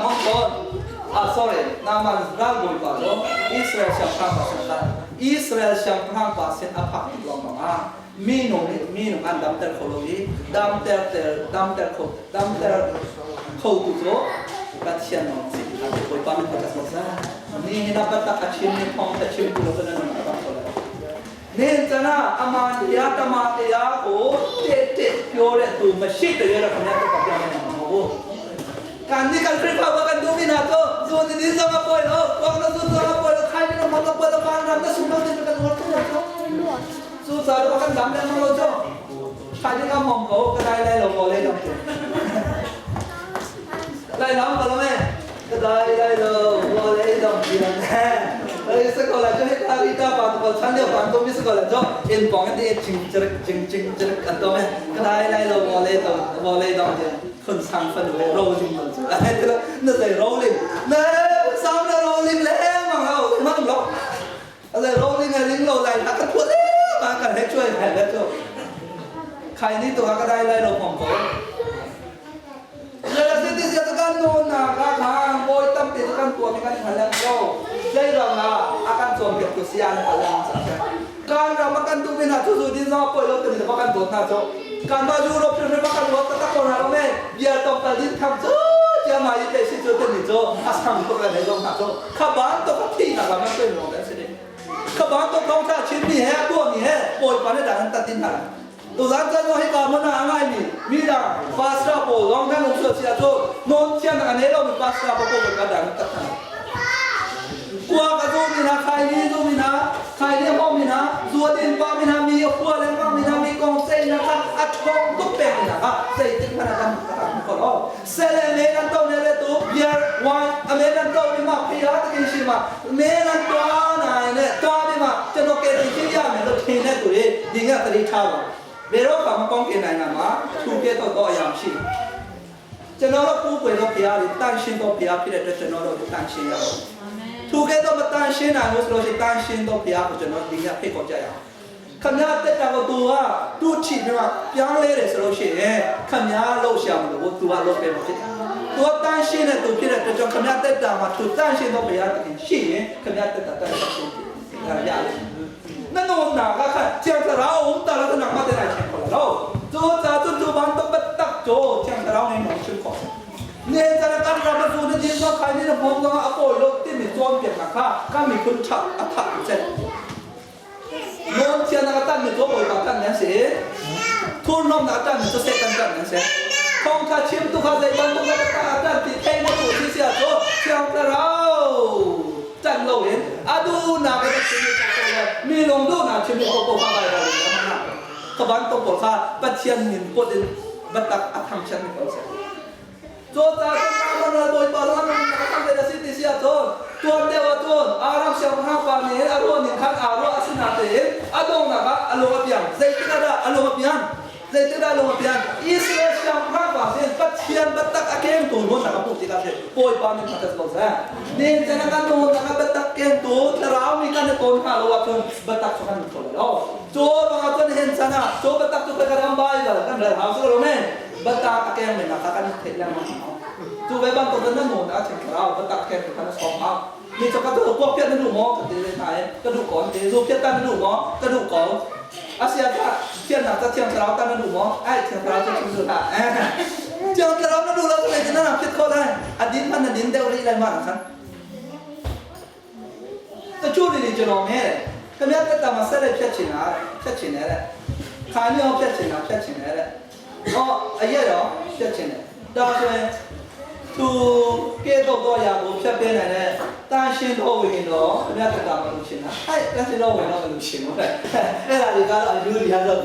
hmang tawn. Ah sorry, Naaman ralbawipa cu Israel siangpahrang pa sin a kal. Israel siangpahrang pa sin a phak tik lawngmang ah minung nih minung an damter kho lo i damter ter damter kho damter khotu cu Pathian lawng si ti kha Bawipa min thangṭhat ko seh. Ni hin ah biatak a chim mi thawng a chimtu lo cu nan nun a dam kho lo. Nen chan ah aman ya tama te ya ko te te pyo le tu ma shi te ya kan ya ka pya na ma bo. Kan ni kan Khrihfa ba kan duh mi na to zu ni ni zong a poi lo, wang na zu zong a poi lo, khai ni na mo ka poi lo, van ram na sum lo tin kan war tu lo to. Zu za lo kan dam le mang lo to. Khai ni ka mong ko ka dai lai lo mo le dam tu. Lai lam ko lo me. Ka dai lai lo mo le dam tian. Lai sa ko lai cho he ta ri ta pa ko chan leo pan to mi sa ko lai cho in pong te ching chrik ching ching chrik an to me. Ka dai lai lo mo le dam mo le dam tian. Khun sang fan le rolling lo chu. Ai te na zai rolling. Na sang na rolling le mang lo mang lo. Zai rolling a ling lo lai na ka thua le ma kan he chuai he le chu. Khai ni tu ka dai lai lo pong ko. Kan nunnak ah khan bawi tampi cu kan tuah mi kan hngal leng ko. Zeiruang ah a kan cawnpiaktu saya na hngal leng sa seh. Kan ram a kan duhmi hna cu zu din zong a poi lo timi le kan dawt hna cu. Kanmah Europe hrimhrim a kan ruat taktak ko hna lo me. Bia tlawmpal din tham cu ciama i te si cu timi cu a sang tuk le nei zong hna cu. Kha bantuk a thihnak lam an tuai lawng te an si ding. Kha bantuk thawngtha chimmi he a tuahmi he Bawipa nih dah an tat din hna lai. Tuzan caan zong hika hmun ah a ngaimi midang pastor pawl zong nan um sual si ahcun nawn thiamnak a nei lomi pastor pawl pawl kan dah tak hna. Kua ka zumi hna, khaini zumi hna, khaini a hmawmi hna, zuadin pami hna, mi a hua lengmang mi hna, mi kong ceihnak kha a ṭhawng tuk pekmi hna kha zeitik hmanh ah kan kan kho lo. Sele me nan to ne le tu beer wine a me nan to mi ma phia takin shi ma me nan to nai ne to mi ma chano ke ti chi ya me lo thi ne tu ri ding a tari tha wa me ro ka ma kong ke nai na ma thu ke to to yam shi chano lo pu kwe lo phia ri tan shin to phia phi le chano lo tan shin ya thu ke to ma tan shin na lo lo shi tan shin to phia ko chano ding a phe ko cha ya ခင်ဗျားတက်တာကို तू ကသူ့ချီပြီးမှပြောင်းလဲတယ်ဆိုလို့ရှိရင်ခင်ဗျားလှုပ်ရှာမလို့ तू ကလှုပ်ပေးမှာဖြစ်တယ်။ तू ကတန်းရှင်းတဲ့သူဖြစ်တဲ့အတွက်ကြောင့်ခင်ဗျားတက်တာမှာသူတန်းရှင်းတော့ဘုရားသခင်ရှိရင်ခင်ဗျားတက်တာတန်းရှင်းဖြစ်တယ်။ဒါရတယ်။那我哪个看讲的然后我们打了个哪个在那前头了喽？做咋做做完都不得做，讲的然后你农村考。နေကြတဲ့ကံရမစုတဲ့ဒီတော့ခိုင်နေတဲ့ဘုံကအပေါ်လို့တင်နေကြွမ်းပြန်တာခါကမိခွန်းချအထချက် Non tian na tan mi to boi pa tan nan si thur nom na tan mi to se tan tan nan si thong tha chim tu kha zei ban tu ka ta tan ti thei mo tu si sia to chiang ta rau tan lo in adu na ka chim mi ko ko mi long du na chim mi ko ko fa bai ra na ka ban to ko kha Pathian min pot in batak a thang chan mi ko se Cucaah cun Naaman ralbawipa zong an nunnak a thang a si ti si ahcun tuan deuh ahcun Aram siangpahrang pa nih a ruah ning khan aa ruah a si natein a donghnak ah a lung a piang. Zeitik ah dah a lung a pian? Zeitik dah a lung a pian? Israel siangpahrang pa sin Pathian biatak a kengtu nunnak a hmuh tikah khin Bawipa min kha ko seh. Nihin chan ah kan nunnak ah biatak kengtu thlarau mi kan i tawn hnga lo ahcun biatak cu kan hmu kho lai lo. Cu ruangah cun nihin chan ah cu biatak cu kan ram Baibal kan rel hau si lo men. Batak a keng men kha kan theih lengmang hau. Cu ve bantuk in na nun ah thlarau batak keng tu kha na sawm hau. Mi cu ka duh kuak piat na duh maw ka ti ve hna i ka duh ko an ti. Zu piat ta na duh maw ka duh ko. Asia ka thiannak ca thiang thlarau ta na duh maw? Ai thiang thlarau cu chim duh hlah. Thiang thlarau na duh lo cu zeitin na phiat khawh lai? A din hmanh na din deuh rih lai ma khan. Ta chu ni ni chu long he ka mia ta ta ma sa le phiat chin a phiat chin le kha ni ho phiat chin a phiat chin le အော်အရက်ရောဖြတ်ချင်တယ်ဒါဆိုရင်သူကဲတော့တော့ရာကိုဖြတ်ပေးနိုင်တဲ့တန်ရှင်းတော့ဝင်တော့အမြတ်တတာမလို့ရှင်တာဟဲ့တန်ရှင်းတော့ဝင်တော့မလို့ရှင်တော့အဲ့ဒါတွေကတော့အယူရတော့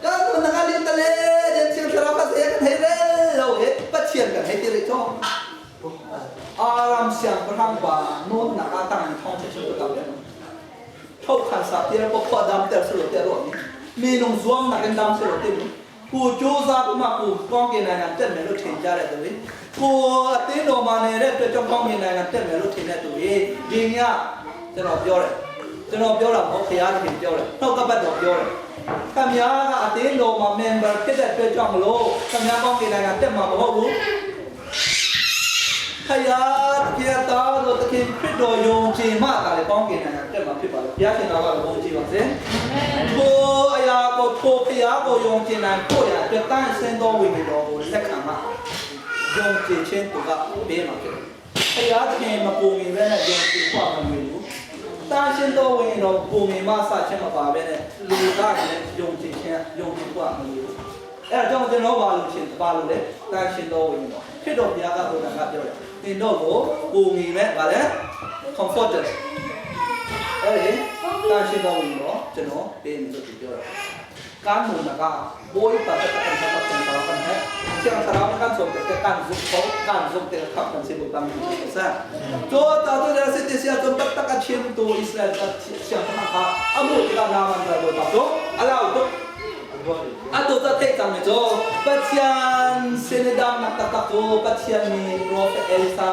ကတော့ငါလေးတလေတဲ့ချင်းစရာပါစေဟဲ့ရဲလို့ဟဲ့ပတ်ချင်ကဟဲ့တိတော့အာရမ်ဆီယံပရံပါနုနာကတန်ထောင်းချက်ချက်တော့တယ် ထုတ်ခါစာပြပပဒမ်တဲ့ဆလို့တဲ့တော့မင်းလုံးဇွမ်းနာကန်ဒမ်ဆလို့တဲ့ကိုစ조사ကမှကိုကောင်းကင်နိုင်ငံတက်မယ်လို့ထင်ကြတဲ့သူတွေကိုအသင်းတော်မှာနေတဲ့အတွက်ကြောင့်ကောင်းကင်နိုင်ငံတက်မယ်လို့ထင်တဲ့သူတွေဒီညကျွန်တော်ပြောတယ်ကျွန်တော်ပြောတာမဟုတ်ဖရားသခင်ပြောတယ်နှုတ်ကပတ်တော်ပြောတယ်ခမည်းကအသင်းတော်မှာ member ဖြစ်တဲ့အတွက်ကြောင့်မလို့ခမည်းကောင်းကင်နိုင်ငံတက်မှာမဟုတ်ဘူး။ ခရစ်တော်ယုံကြည်မှသာလေကောင်းကင်နိုင်ငံတက်မှာဖြစ်ပါလေဘုရားရှင်တော်ကလည်းယုံကြည်ပါစေထိုအရာကိုထိုဖျားကိုယုံကြည်နိုင်ဖို့ရအတွက်တန်ဆင်းသောဝိညာဉ်တော်ကိုလက်ခံမှယုံကြည်ခြင်းသူကပေးမှာဖြစ်တယ်ဖျားခင်မပုံမြင်ပဲနဲ့ယုံကြည်ဖို့မလွယ်ဘူးတန်ရှင်းသောဝိညာဉ်တော်ပုံမြင်မှစခြင်းမပါပဲနဲ့လူသားနဲ့ယုံကြည်ခြင်းယုံကြည်ဖို့မလွယ်ဘူးအဲ့ဒါကြောင့်ကျွန်တော်ပါလို့ရှင်ပါလို့လေတန်ရှင်းသောဝိညာဉ်တော်ခရစ်တော်ဘုရားကဘုရားကပြောတယ်တင်တော့ကိုပုံမြင်မဲ့ဗါလဲ comforter အဲ့ဒီတန်ရှင်းသောဝိညာဉ်တော်ကျွန်တော်ပေးနေလို့ပြောတာการหมุนนะก็โวยปะตะกันตะกันตะกันฮะเชียงสารกันสมแต่การซุกเขาการซุกแต่ขับกันสิบุตังซะตัวตาตัวเดสิเสียจนตักตักเชียมตัวอิสราเอลเชียงทางคาอมุติกานามันระบบตัวอะไรตัว အတူတတဲ့ကြောင့်ကြောပချန်စနေဒမ်နတတကိုပချန်မီပရိုဖက်အလီဆာ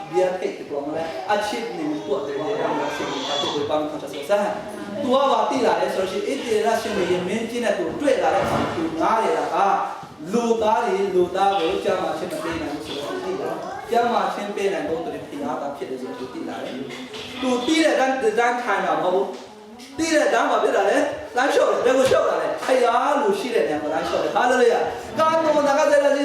ဘီယာတဲ့ကလောင်လဲအချစ်နေတော့တယ်ဘာလို့လဲရှင်တတူပန်းခါချဆောဆာသူကပါတိလာလဲဆိုရှင်အတေရရှင်မင်းမင်းကြီးနဲ့သူတွေ့လာတဲ့အခါသူငားရတာကလူသားတွေလူသားကိုကြာမှချင်းမပေးနိုင်ဘူးဆိုတော့တိလာကြာမှချင်းပေးနိုင်တော့တယ်ဖျားတာဖြစ်တယ်ဆိုသူတိလာတယ်သူတိတဲ့တန်းတန်းထိုင်တာမဟုတ်ဘူး တိတဲ့တန်းမှာဖြစ်တာလေလမ်းလျှော့တယ်ဘယ်ကိုလျှော့တာလဲဖယားလူရှိတဲ့နေရာမှာလမ်းလျှော့တယ်ဟာလေလုယာကန်နိုနာကတဲ့လာစီ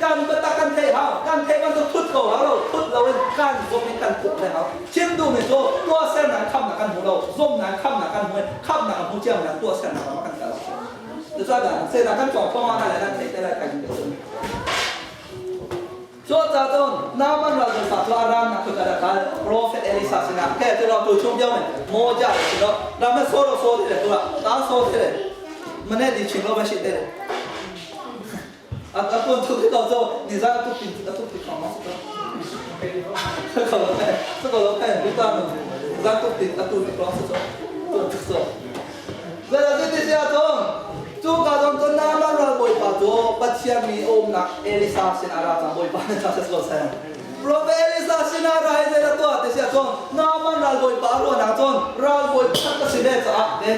ကန်ပတကန်ထေဟာကန်ထေมันทุดเขาဟာလို့ทุดเราကန်ဇုံကန်ทุดเลยဟာချင်းတို့မေဆိုตัวเส้นนั้นคำนักกันหูเราส้มนั้นคำนักกันหูคำนักกันหูเจ้านั้นตัวเส้นนั้นกันกันเราจะว่าเส้นนั้นกันสองข้อมาอะไรนั่นเส้นอะไรกันอยู่ ဆိုတော့နာမန်ရာဇာဆိုအာရမ်နာခကရကာ prophet Elisa စနာကဲကျွန်တော်တို့ချုံပြောမယ်မောကြတယ်ဆိုတော့ဒါမဲ့ဆိုတော့ဆိုတယ်သူကဒါဆိုတယ်မနေ့ဒီချင်းတော့မရှိတယ်အတကွန်သူကတော့ဒီစားတူပင်တူပင်ခေါင်းမစတော့ခေါင်းတယ်စကောတော့ဒီတာနော်ဇာတူပင်တူပင်ခေါင်းစတော့တူဆိုဇာတ်တဲ့ဆရာတော့သူကတော့နာမန်ရာဘိုပါတော့ပတ်ချာမီအုံနာအလီဆာစင်အာရာဘိုပါနေဆက်စကောဆန် Prophet Elisa sinara ay na to ate siya chon naman ral boy pa ro na chon ral boy pa ka si le cha de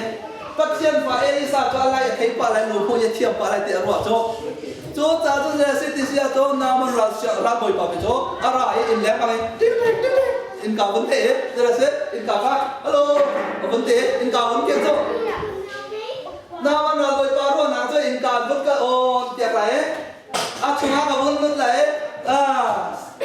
pathian fa Elisa cha lai thei pa lai lu phu ye thiam pa lai te ro cho cho cha chu le si ti sia cho naman ral sia ral boy pa pe cho ara ai in le pa lai tik tik tik tik in ka vấn te thế là se in ka ka hello vấn te in ka vấn ke cho naman ral boy pa ro na cho in ka vut ka on tiak lai a chunga ka vun lut lai အာ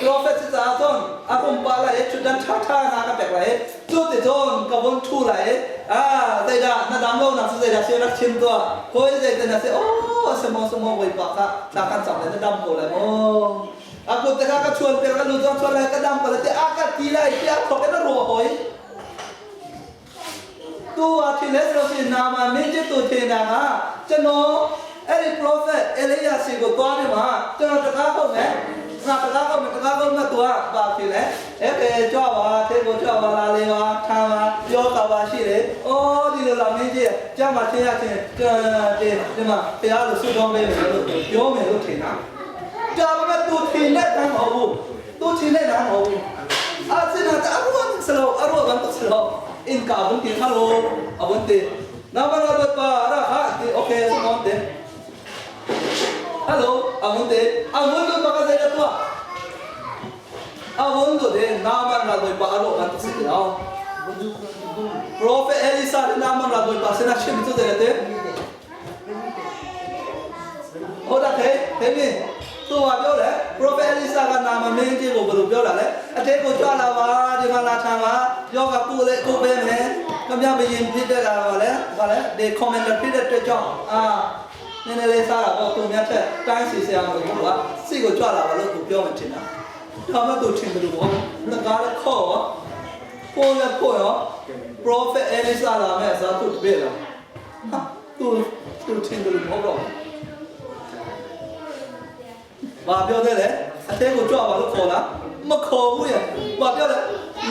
prophet စတာတော့အကုန်ပါလာရဲ့ချွတ်တန်ထထနာကပြက်လာရဲ့ကျိုးတဲ့တော့ကဘုံထူလာရဲ့အာတဲ့ဒါနာဒမ်လို့နာစတဲ့ဒါရှေရက်ချင်းတော့ကိုယ်တဲ့နာစေအိုးစမောစမောဝေပါကတာကန်ဆောင်တဲ့ဒမ်ကိုလာမောအခုတခါကချွန်ပြကလူတော့ချွန်လာကဒမ်ကလာတဲ့အာကတီလာပြခေါ်တဲ့ရောဟိုသူအထင်လဲဆိုလို့နာမမင်းကျတူထင်တာကကျွန်တော်အဲ့ဒီ prophet အေလိယစီကိုသွားနေမှာကျွန်တော်တကားဟုတ်မယ်ငါတကားကောက်မယ်တကားကောက်မဲ့သူကပါဖြစ်လဲအဲ့ကဲကြွပါထဲကိုကြွပါလာလေပါထားပါပြောကပါရှိတယ်အော်ဒီလိုလာမင်းကြီးကြမှာချင်းရချင်းကြတဲ့ဒီမှာဘုရားလို့ဆုတောင်းပေးမယ်လို့ပြောမယ်လို့ထင်တာဒါပေမဲ့သူထင်တဲ့တမ်းမဟုတ်ဘူးသူထင်တဲ့တမ်းမဟုတ်ဘူးအစနာတအရုအစလောအရုအဘန်တစလောအင်ကာဘန်တီဟလိုအဘန်တီနာမနာဘပါရာဟာဒီโอเคစမောတဲ့ဟယ်လိုအဘန်တီအဘန်တို့ဘကတဲ့တော့ Awondo de Naaman ra pa aro kan si de ao. Prophet Elisa de Naaman ra pa se na chim chu de de. ဟုတ်တယ်ဟဲ့မင်းသူကပြောတယ် Prophet Elisa ကနာမမင်းကြီးကိုဘယ်လိုပြောတာလဲအထက်ကိုကြွလာပါဒီမှာလာထံပါယောဂပူလေကိုပဲမယ်ခမရမရင်ဖြစ်တဲ့တာပါလေဘာလဲဒီ commander ဖြစ်တဲ့အတွက်ကြောင့်အာနည်းနည်းလေးစားတာပေါ့သူများထက်တိုင်းစီစရာမလိုဘူးကွာစိတ်ကိုကြွလာပါလို့သူပြောမှထင်တာဒါမှသူထင်တယ်လို့ပေါ့ငကားလည်းခေါ်ရောပို့လည်းပို့ရော Prophet Elisa လာမဲ့အစားသူတပည့်လားဟာသူသူထင်တယ်လို့မဟုတ်တော့ဘူး ဘာပြောတဲ့လဲအထဲကိုကြွပါလို့ခေါ်လားမခေါ်ဘူးရဘာပြောလဲ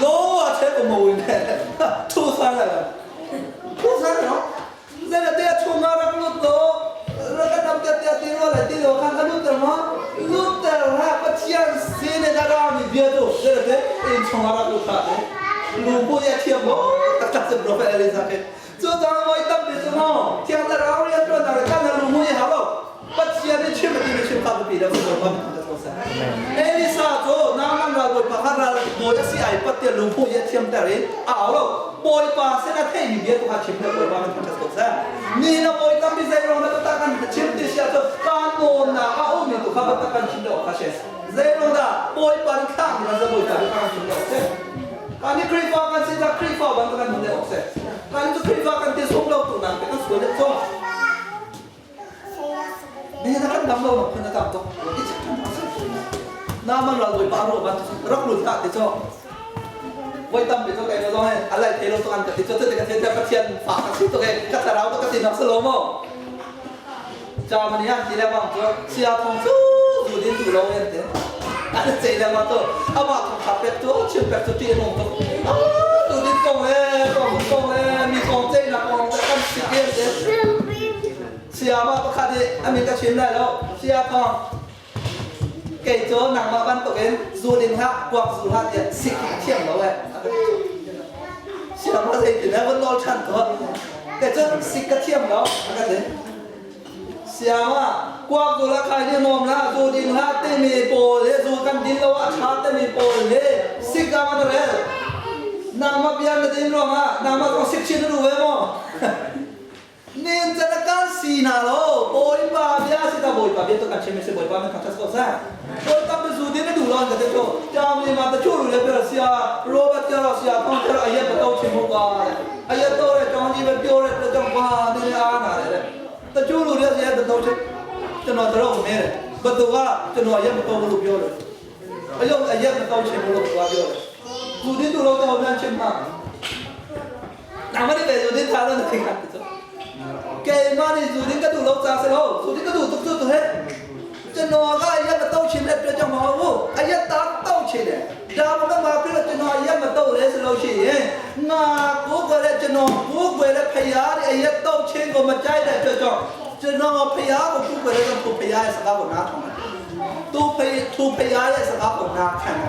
လောအထဲကိုမဝင်နဲ့ထူဆန်းလာထူဆန်းနော်ဇာတဲ့ချုံမာရကလို့တော့ရကနမ်တဲ့တဲ့တဲ့ရောလေတဲ့ရောခါကလို့တမလို့တရာပချန်စင်းနေရာမီပြတော့ဇာတဲ့အင်းချုံမာရကလို့ခါတယ်လူပေါ်ရချေမောတတ်တဲ့ prophet Elisa က做咱们一当别说哦，听得老也做那个，干了鲁木也好了。ပတ်ချရတဲ့ချစ်မတင်ချစ်ဖတ်ပြီးတော့ဘောဘာမှမတော်ဆာအဲလီဆာတို့နာမန်ရာကို Bawipa kha ral bawi a si ai pat tiah lungphu i a thiamter in a au lo. Bawipa sin a theimi bia tu kha chim le Bawipa min thangṭhat ko seh. Ni na bawi tampi zeiruang dah biatak kan chim ti si ahcun kaan nawnnak a ummi tu kha biatak kan chim deuh awk kha si. Zeiruang dah Bawipa nih thlahmi kan si Bawipa biatak kan chim deuh awk si. Kan nih Khrihfa kan si caah Khrihfa bantuk kan nun deuh awk si. Kan cu Khrihfa kan ti sung lo tu nang te kan sual deuh cu. Ne na kan dam lo nak phun na tam tuk. I chek ṭhan hna seh. Naaman ral bawipa a ruah bantuk rak lut hlah ti cu. Voi tampi cu kei zong hin a lai thei lo tuk an ka ti cu cuti ka thei Pathian fa ka si tuk i ka thlarau tuk ka ti nak si lo maw? Germany an ti lengmang cu sia thong cu zu din duh lo an ti. An cei lengmang cu amah thong kha pek cu chim pek cu ṭih a nung tuk. Tu din kong le kong kong le mi kong ceihnak kong kan si ti an ti. Sayama pakhat i a min ka chim lai lo. Saya Thawng, kei cu nangmah bantukin zu ding hlah, kuak zu hlah tiah sik hi ka thiam lo eh. A ka ti cu. Sayama zeitin eh, vun nawl ṭhan tuah. Kei cu sik ka thiam lo, a ka ti. Sayama, kuak zu la khai ni mawm hlah, zu ding hlah timi pawl he zu kan din lo ah a ṭha timi pawl he sik ah man rel. Nangmah bia na din ruangah nangmah zong sik chin na duh ve maw? Nin can a kan si hna lo Bawipa bia si ta Bawipa bia tu kan chim si Bawipa min thangṭhat ko seh Bawipa mi zu din a duh lo an ka te chu Jam li ma ta chu ru le pera sia Robert tia ro sia thong tia ro ayat ba to chim hu ka ayat to re chong ni ba pyo re le chong pa ne ne a na re ta chu ru le sia ba to chim chano ta ro me re ba tu ga chano ayat ba to lu pyo re ayo ayat ba to chim lu pa pyo re zu din du lo to nan chim ma Nangmah nih zu din tha lo na thei khat ti cu. Keimah nih zu din ka duh lo ca si lo, zu din ka duh tuk cu tu he. Chano ga ya ma to chin le pe chang ma u, aya ta to chin le. Da ma ma pi le chano ya ma to le si lo chi ye. Nga ku ko le chano ku ko le phaya ri aya to chin ko ma chai le che chong. Chano phaya ko ku ko le tu phaya sa ka ko na thong. Tu phaya tu phaya ye sa ka ko na khan na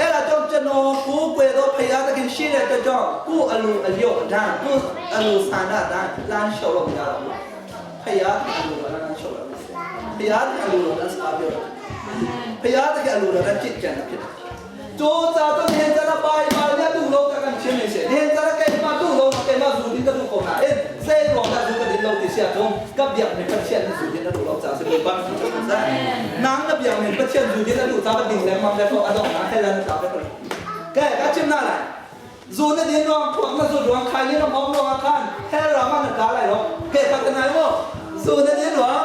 အဲ့ဒါကြောင့်ကျွန်တော်ကိုးကွယ်တော့ဖရာသခင်ရှိတဲ့အတွက်ကြောင့်ကိုယ်အလိုအလျော့အတိုင်းကိုယ်အလိုဆန္ဒအတိုင်းလမ်းလျှောက်လို့မရတော့ဘူးဖရာသခင်အလိုတော်လမ်းလျှောက်ရမယ်ဖရာသခင်အလိုတော်လမ်းစကားပြောတာဖရာသခင်အလိုတော်လမ်းကြစ်ကြံတာဖြစ်တယ်ကြိုးစားတော့နေကြတာပိုင်ပါရတူလုံးကကန်ချင်းနေစေနေကြတာကဲမတူလုံးကဲမဇူဒီတူခေါ်တာအဲစေရောတာဇူကဒီလုံးတိရှာတုံးကပ်ပြနေပတ်ချက်ဇူဒီတူလုံးစားစေဘန်နန်းကပြနေပတ်ချက်ဇူဒီတူစားပတင်လဲမမ်လဲတော့အတော့နာခဲလန်စားပဲကဲကချင်နာလိုက်ဇူနေဒီတော့ဖွာမဇူတော့ခိုင်နေတော့မောင်းတော့ခန်ဟဲရာမနကားလိုက်တော့ကဲပတ်နေမောဇူနေဒီတော့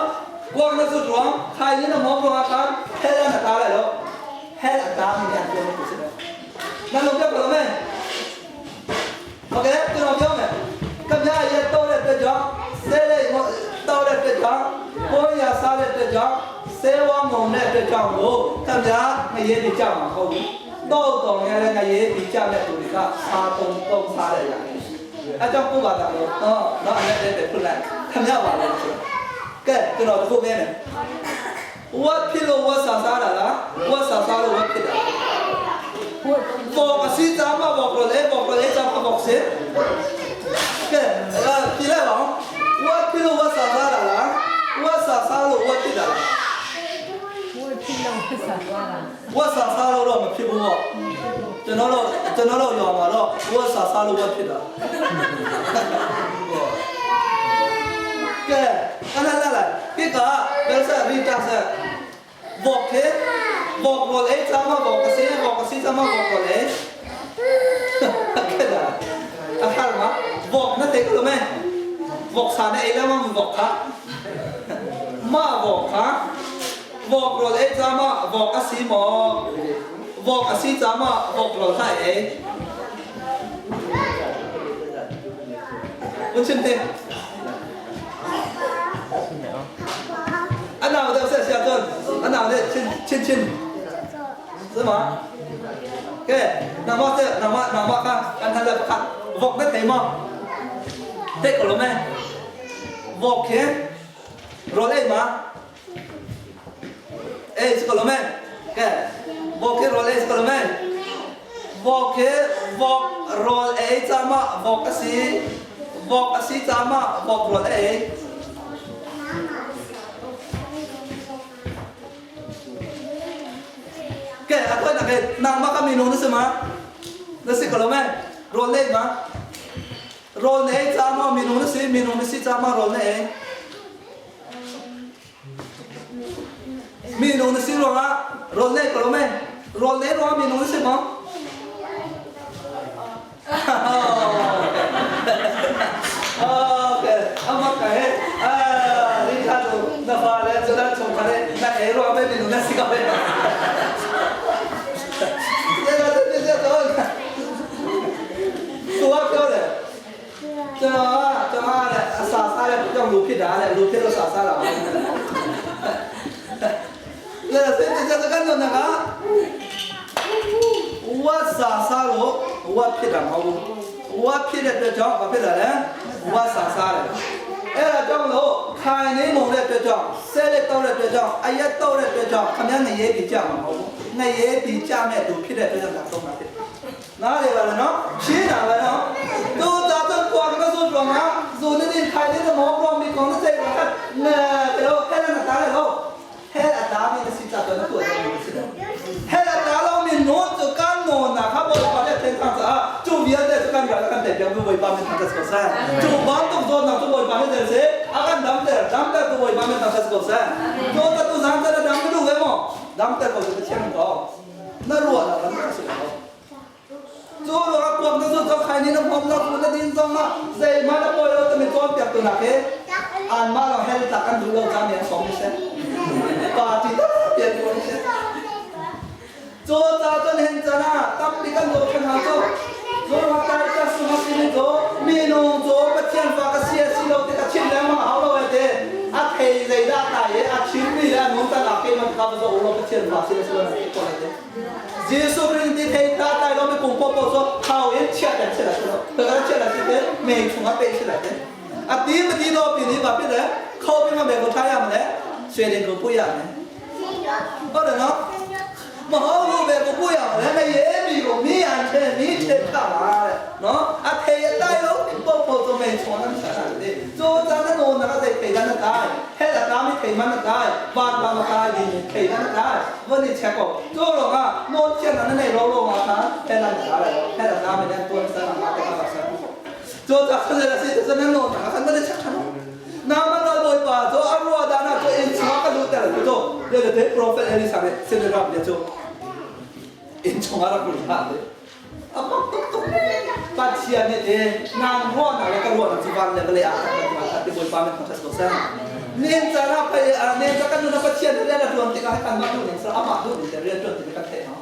ကွာမဇူတော့ခိုင်နေတော့မောင်းတော့ခန်ဟဲရာနကားလိုက်တော့ဟဲအတားမင်းပြောနေစတယ်နာလုံးပြပါမယ် โอเคကျွန်တော်ပြောမယ်ကဗျာရဲ့တော့တဲ့အတွက်ကြောင့်ဆဲတဲ့တော့တဲ့အတွက်ကြောင့်ကိုရစားတဲ့အတွက်ကြောင့်ဆဲဝငုံတဲ့အတွက်ကြောင့်ကိုကဗျာငရဲပြကြမှာမဟုတ်ဘူးတော့တော်ရတဲ့ငရဲပြကြတဲ့သူတွေကစားတုံတုံစားတဲ့ຢာအဲကြောင့်ကိုပါတာတော့တော့တော့အဲ့တဲ့ဖွင့်လိုက်ခမရပါလေဆိုကဲကျွန်တော်တခုမဲမယ်ဝတ်ဖြစ်လို့ဝတ်ဆာစားတာလားဝတ်ဆာစားလို့ဝတ်ဖြစ်တာ บอกสิจ้ามาบอกเลยบอกเลยจ้ามาบอกสิကဲအဲ့ပြလိုက်ပါဝတ်ဖြစ်လို့ဝတ်ဆာစားတာလားဝတ်ဆာစားလို့ဝတ်ဖြစ်တာလား ဝတ်ဖြစ်လို့ဝတ်စားသွားတာ ဝတ်ဆာစားလို့တော့မဖြစ်ဘူးပေါ့ကျွန်တော်တို့ကျွန်တော်တို့ရွာမှာတော့ဝတ်ဆာစားလို့ဝတ်ဖြစ်တာကဲအဲ့လာလာကိကဘယ်ဆက်ရီတာဆက်บอกเคบอกหมดเลยจ้ามาบอกกระซิบอกกระซิจ้ามาบอกหมดเลยကဲဒါအခါမှာบอกนั่นเองလို့မဲบอกสารเองแล้วมันบอกค่ะมาบอกค่ะบอกรถเองจ้ามาบอกกระซิหมอบอกกระซิจ้ามาบอกรถใครเองคุณชินเต้อันนั้นเดี๋ยวเสียเสียจนอันนั้นเนี่ยชินชินชิน是吗？ကဲနမတဲ့နမနမကကန်ထားတဲ့ခတ်ဝက်တဲ့တေမတဲ့ကလုံးမဲဝက်ခဲရောလေးမအေးစကလုံးမဲကဲဝက်ခဲရောလေးစကလုံးမဲဝက်ခဲဝက်ရောလေးချမဝက်စီဝက်စီချမဝက်ရောလေး Ke a thoi nak ke nang ma ka minung na si ma? Na si ko lo me? Rawl nei ma? Rawl na ei ca maw minung na si? Minung na si ca ma rawl na ei? Minung na si ruangah rawl nei ko lo me? Rawl nei ruangah minung na si maw? Okay, amak ka he. Ah, ni tha tu na fa le chu na chung kha le na ei ruang me minung na si ko he. Thế là thế thế thôi. သူကပြောတယ်ကျွန်တော်ကကျွန်တော်ကလည်းအစာစားတဲ့ကြောင့်လူဖြစ်တာတဲ့လူဖြစ်လို့စာစားတာပါလေစေတစကတော့ငါဝတ်စာစားလို့ဝတ်ဖြစ်တာမဟုတ်ဘူးဝတ်ဖြစ်တဲ့အတွက်ကြောင့်ဘာဖြစ်တာလဲဝတ်စာစားတယ်အဲ့ဒါကြောင့်လို့ခိုင်နေမုံတဲ့အတွက်ကြောင့်ဆဲလက်တော့တဲ့အတွက်ကြောင့်အရက်တော့တဲ့အတွက်ကြောင့်ခမည်းငရဲပြီးကြမှာမဟုတ်ဘူးငရဲပြီးကြမဲ့သူဖြစ်တဲ့အတွက်ကြောင့်ဒါဆုံးတာဖြစ် နားလေပါလားနော်ရှင်းတာပဲနော်သူသာတော့ကွာကဆိုတော့ငါဇိုနေနေထိုင်နေတဲ့မောဘမီကောင်တဲ့ကနဲတော့ဟဲ့နာတာလေလို့ဟဲ့အတားမင်းစီတာတော့သူ့အတားမင်းစီတာဟဲ့အတားလို့မင်းနို့စကန်နိုနာခဘောပါတဲ့天堂啊就别的这个人kan代表不会把面他这个噻就帮动作那就会把面这些啊kan dam der dam der 都会把面他这个噻就他都让他的dam 不为么dam der 个就签个那弱了那是了 ကျိုးတော့ကွန်ကဆိုတော့ခိုင်နေတော့ဘုံတော့ကုလဒင်းဆောင်ကဇေမနပေါ်ရောတမီတော့ပြတ်တူနာကေအန်မာလောဟဲတကန်ဒူလောဇာမြန်ဆောင်နေပါတီတော့ပြတ်တူနေကျိုးသာတန်ဟန်ဇနာတပ်ပိကန်လောခနာကျိုးဇောမတိုင်တဆုမစီနေကျိုးမီနုံကျိုးပချန်ဖာကစီစီလောတေကချင်းလမဟောလောတဲ့အထေဇေဒါတာရဲ့အချင်းမီလာနုံတနာကေမကပ်ဇောလောပချန်ဖာစီစီလောနေပေါ်နေ 耶稣基督的他带我们公婆婆说，好人吃来吃来吃了，这个吃来吃的，没从啊背起来的，啊，低不低到比你把别人，靠边嘛美国太阳的，水电可不一样的，好的喏。မဟုတ်ဘူးပဲကိုကိုရမယ်မရဲမီကိုမင်းရချဲမင်းချဲခလာတဲ့နော်အဖေရတိုက်လို့ပေါ်ပေါ်တော့မေချောနမ်းစားတယ်ဇိုးဇာနနိုနာတဲ့ဖေဒနကိုင်ဟဲ့လာမီဖေမနကိုင်ဘာဘာမကိုင်ဒီဖေဒနကိုင်ဝနေချက်ကိုဇိုးတော့ကနိုးချက်နနေလောလောမှာဟာဟဲ့လာလာဟဲ့လာမင်းတော့စားမှာတဲ့ပါစားဇိုးဇာခလရစီဇနနိုနာခန္ဓာချက်ခနော်နာမနာတော့ပါဇိုအရောဒါနာကိုအင်ချာကလို့တဲ့လို့တဲ့တဲ့ prophet အလီဆာမေစင်ရပ်တဲ့ အင်ချောရကူလာတဲ့ အမတုတ်တုတ်ပတ်ချီနေတဲ့နန်ရောနာလည်းကတော့ဒီဘာလည်းလေအားကတိဘိုပါမေခေါ်ချက်ကိုဆန်နင်းဇာရာဖေနင်းဇာကနနပတ်ချီနေတဲ့လည်းတွန်တိကကန်မတူနေစအမတူနေတဲ့ရဲတွန်တိကတဲ့နော်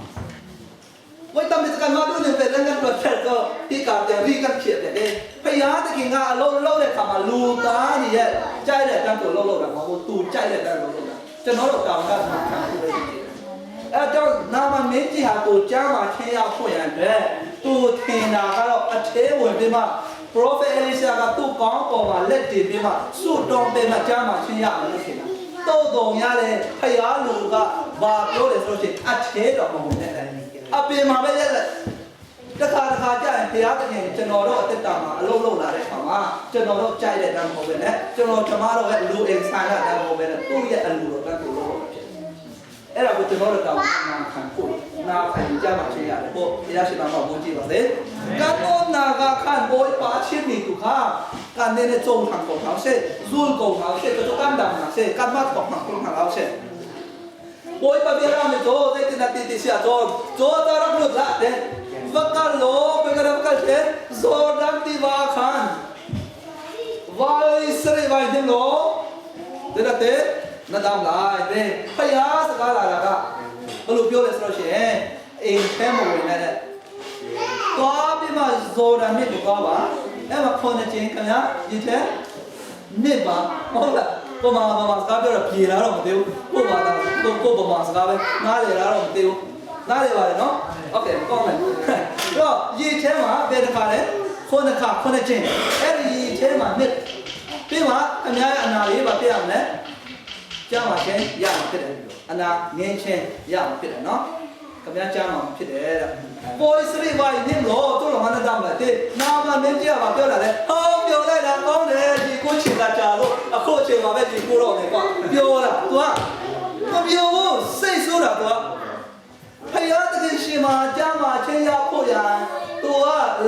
ဝိတမစ်ကန်မတူနေတဲ့လည်းကတော့ချက်တော့ဒီကတဲ့ရီကဖြစ်တယ်ဖယားတခင်ကအလုံးလုံးတဲ့ခါမှာလူသားနေရဲ့ကြိုက်တဲ့တန်းကိုလုံးလုံးတာမဟုတ်သူကြိုက်တဲ့တန်းလုံးလုံးတာကျွန်တော်တို့တောင်းတာခံဖို့ပဲရှိတယ် အဲ့တော့နာမမင်းကြီးဟာကိုကြားမှာချင်းရဖွင့်ရတဲ့သူထင်တာကတော့အထဲဝင်ပြီးမှ prophet Elisha ကသူ့ကောင်းပေါ်မှာလက်တင်ပြီးမှစွတ်တော်ပြီးမှကြားမှာချင်းရမယ်လို့ထင်တာတော့တုံရတယ်ဖယားလူကဘာပြောတယ်ဆိုလို့ရှိရင်အထဲတော်မဝင်နဲ့အပင်မှာပဲရက်လက်တခါတခါကြာရင်ဖယားတခင်ကျွန်တော်တို့အသက်တာမှာအလုံးလုံးလာတဲ့အခါမှာကျွန်တော်တို့ကြိုက်တဲ့တမ်းမဟုတ်ပဲနဲ့ကျွန်တော်ကျမတို့ရဲ့လူအိမ်ဆိုင်တဲ့တမ်းမဟုတ်ပဲနဲ့သူ့ရဲ့အလူတော်တမ်းကိုလုံးလုံးဖြစ် အဲ့ဒါကိုကျွန်တော်တို့တောင်းနာခံဖို့နာခံကြမှာဖြစ်ရတယ်ပေါ့ဘုရားရှင်တော်မှာဘုန်းကြီးပါစေကနောနာကခန်ဘိုးပါချင်းမီတူခါကန်နေနေကျုံထံကိုထောက်စေဇူလ်ကိုထောက်စေတို့ကန်ဒမ်နာစေကန်မတ်ကိုမှာကိုထောက်စေဘိုးပါပြရမယ်တို့တဲ့တတိတိရှာတို့ဇောတာရမှုလာတဲ့ဝကလောပကရကတဲ့ဇောဒမ်တိဝါခန်ဝိုင်စရိဝိုင်တင်လို့တဲ့တဲ့ နဒမ်လိုက်တဲ့ဖယားစကားလာတာကဘယ်လိုပြောလဲဆိုလို့ရှိရင်အိမ်ထဲမဝင်နဲ့သွားပြီးမှဇော်ဒန်မြစ်ကိုသွားပါအဲ့မှာခေါနေချင်းခင်ဗျာဒီထဲမြစ်ပါဟုတ်လားပမာပမာစကားပြောတော့ပြေလာတော့မသိဘူးကိုပါတာကိုကိုပမာစကားပဲနားလေလာတော့မသိဘူးနားလေပါတယ်နော်โอเคကောင်းတယ်တော့ရေထဲမှာဘယ်တစ်ခါလဲခုနှစ်ခါခုနှစ်ချင်းအဲ့ဒီရေထဲမှာမြစ်ပြီးမှအများရဲ့အနာလေးပါပြရမလဲ ကြားမှာချင်းရမှာဖြစ်တယ်အနာငင်းချင်းရမှာဖြစ်တယ်နော်ခင်ဗျားကြားမှာဖြစ်တယ်တဲ့ပေါ်စရိဝိုင်းနေလို့တို့လောမနတမ်လာတဲ့နာမမင်းကြီးကပြောလာတယ်ဟောပြောလိုက်တာကောင်းတယ်ဒီကိုချင်တာကြာလို့အခုအချိန်မှာပဲဒီကိုတော့နေကွာပြောလာ तू ကမပြောဘူးစိတ်ဆိုးတာ तू ကဖ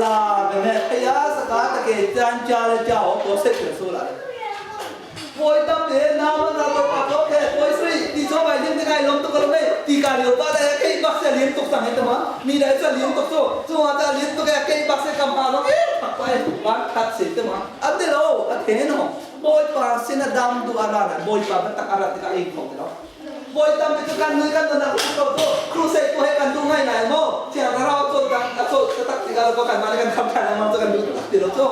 La me me ya sa ka ta ke chan cha le cha ho to se ke su la ป่วยตั้มเนี่ยน้ำมันเราไปปักโอเคป่วยสิตีชอบไปเลี้ยงยังไงล้มตุกเราไม่ตีการเลี้ยวป้าได้แค่บักเสียเลี้ยงตุกสั่งให้ตัวมีได้จะเลี้ยงตุกตัวจังหวะจะเลี้ยงตุกแค่บักเสียกำมาแล้วเอ๊ะปักไปบ้านขัดเสียตัวอันเดียวอันเทนหงบอยปลาเส้นดำดูอะไรนะบอยปลามันตักอะไรติกาเองของเนาะบอยตั้มไปจุกันมือกันตัวนักตัวตัวครูเสกตัวให้กันดูง่ายหน่อยโม่เที่ยงเราตัวดังตัวตักติกาเราก็กันมาในกันคำแทนมันจะกันดูเดี๋ยวตัว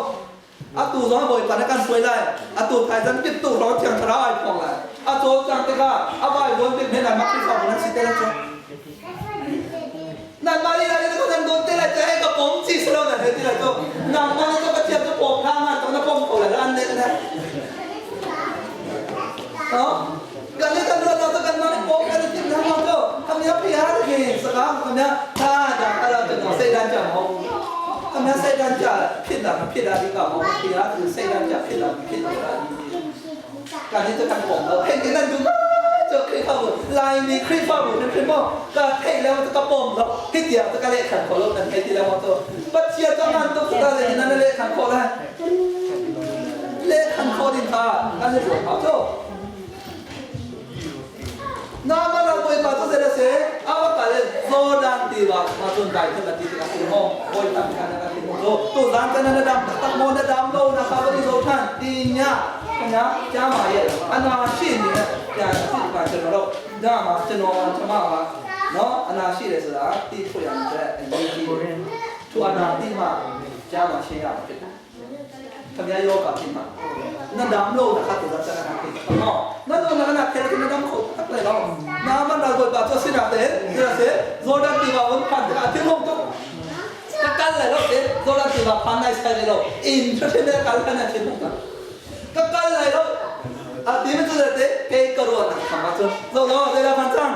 အတူတော့ဘွေပါနကန်ဆွေလိုက်အတူထိုင်စံပစ်တူတော့ချန်ထရာအိုင်ဖုံလိုက်အတူချန်တကအဘိုင်ဝန်တိမေနာမခိဖောနစီတဲချောနန်မာလီလာလေကိုနန်ဒိုတဲလာချဲကပုံချီစလောနဟဲတိလာချောနမ်မာနကပချာတော့ပေါ်ခါမာတော့နပုံပေါ်လာအန်နေနေနော်ကန်နေကန်တော့တော့ကန်မနေပေါ်ကန်တိနာမတော့ခမရဖျားတယ်စကားခမရသာဒါအဲ့တော့ကျွန်တော်စိတ်တန်းကြမဟုတ် ခမစိတ်တန်းကြဖြစ်တာမဖြစ်တာဒီကမဟုတ်ဖျားသူစိတ်တန်းကြဖြစ်တာမဖြစ်တာการที่จะกันผมเราเห็นกันนั่นดูจะคลิปข้อมูลลายมีคลิปข้อมูลในคลิปบอกก็เห็นแล้วจะกระปมเราที่เดียวจะกระเละขันขอลบนั่นเห็นที่แล้วมอตัวปัจเจียจะนั่นตัวสุดท้ายเลยนั่นเละขันขอแล้วเละขันขอดินท่าการที่ปวดเขาโจ้ နာမလာဘွေပါဆိုတဲ့စေအဝကလည်းဇောဒန်တီပါမစွန်ဒိုင်တဲ့တီကစီမောဘွေတမ်ကန်ကတိမောတို့ဇန်တနနဒမ်တမောနဒမ်လောနာခဘရီဇောထန်တီညာခင်ဗျာကြားပါရဲ့အနာရှိနေတဲ့ပြန်စစ်ပါကျွန်တော်တို့ဒါမှကျွန်တော်ကျမပါနော်အနာရှိတယ်ဆိုတာတိဖို့ရတဲ့အရေးကြီးတယ်သူအနာတိမှကြားမှာရှင်းရမှာဖြစ်တယ်ခင်ဗျာယောဂဖြစ်မှာနဒမ်လောနာခတ်တဲ့ဇာတ်နာဖြစ်နော်နဒနာနာခဲတဲ့နဒမ်ခုတ်လေတော့နာမနာကိုပါချစနာတဲ့ဒါစေဇောဒန်တီဝဝန်ဖန်အတိမုံတော့ကကလည်းတော့ဇောဒန်တီဝဖန်နိုင်ဆိုင်လို့အင်ချတဲ့ကလနာဖြစ်မှာကကလည်းတော့အတိမတဲ့ကေကရောနာခမချဇောလောဒေလာဖန်ချန်